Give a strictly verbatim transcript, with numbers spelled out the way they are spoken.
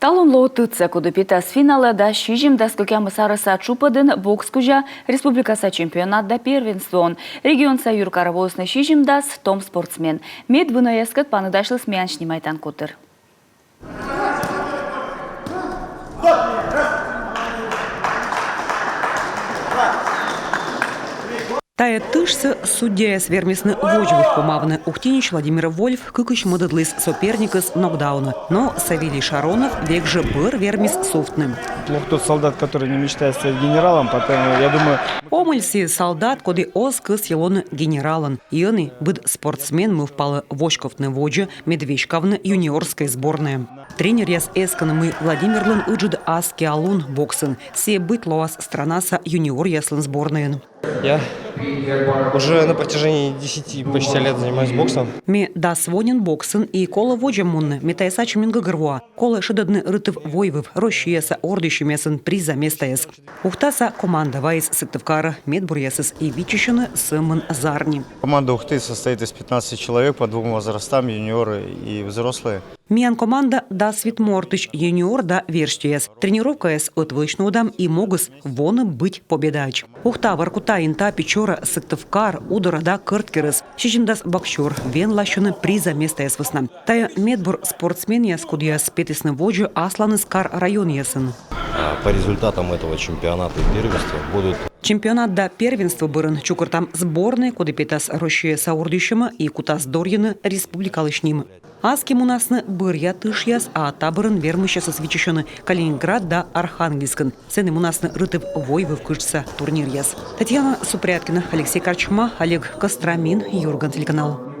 Талун лоӧ тӧдса, коді петас финалӧ да сизимдас кӧкъямыс арӧса чупӧдын бокс кузя республикаса чемпионат да первенствоын. Регионса юркарӧ воисны сизимдас том спортсмен. Медвынаяскӧд паныдасьліс миян снимайтан котыр. Тайӧ тышсӧ судьяяс вермисны водзвыв помавны. Ухтинец Владимир Вольф кыкысь мӧдӧдліс соперникӧс нокдаунӧ, но Савелий Шаронов век жӧ бӧр вермис сувтны. Плох тот солдат, который не мечтает стать генералом, поэтому я думаю... Омӧль сійӧ солдат, коді оз кӧсйы лоны генералӧн. И ӧні быд спортсмен мӧвпалӧ воськовтны водзӧ, мед веськавны юниорскӧй сборнӧйӧ. Тренеръяс эскӧны, мый Владимирлӧн ыджыд аскиа лун боксын. Сійӧ быть лоас странаса юниоръяслӧн сборнӧйын. Я уже на протяжении десяти почти лет занимаюсь боксом. Ме дас во нин боксын и колӧ водзӧ мунны, ме тайӧс ачым нин гӧгӧрвоа. Колӧ шедӧдны Рытыв-Войвыв, Россияса ордйысьӧмъясын приза местаяс. Ухтаса команда вайис Сыктывкарӧ, медбуръясыс и виччысьӧны сӧмын зарни. Команда Ухты состоит из пятнадцати человек по двум возрастам, юниоры и взрослые. Миян команда дас вит мортысь, юниор да верстьӧяс. Тренировкаяс ӧтвылысь нуӧдам и могыс воны быть победаӧдз. Ухта, Воркута, Инта, Печора, Сыктывкар, Удора да Кӧрткерӧс. Сизимдас боксёр венласьӧны приза местаяс вӧсна. Тайӧ медбур спортсменъяс, кодъяс петісны водзӧ асланыс кар-районъясын. А по результатам этого чемпионата и первенства будут... Чемпионат да первенство бӧрын чукӧртам сборнӧй, коді петас Россияса ордйысьӧмӧ и кутас дорйыны республикалысь ним. Аски мунасны бӧръя тышъяс, а та бӧрын вермысьясыс виччысьӧны Калининград да Архангельскын. Сэні мунасны Рытыв-Войвыв кытшса турниръяс. Татьяна Супряткина, Алексей Корчма, Олег Костромин, «Юрган» телеканал.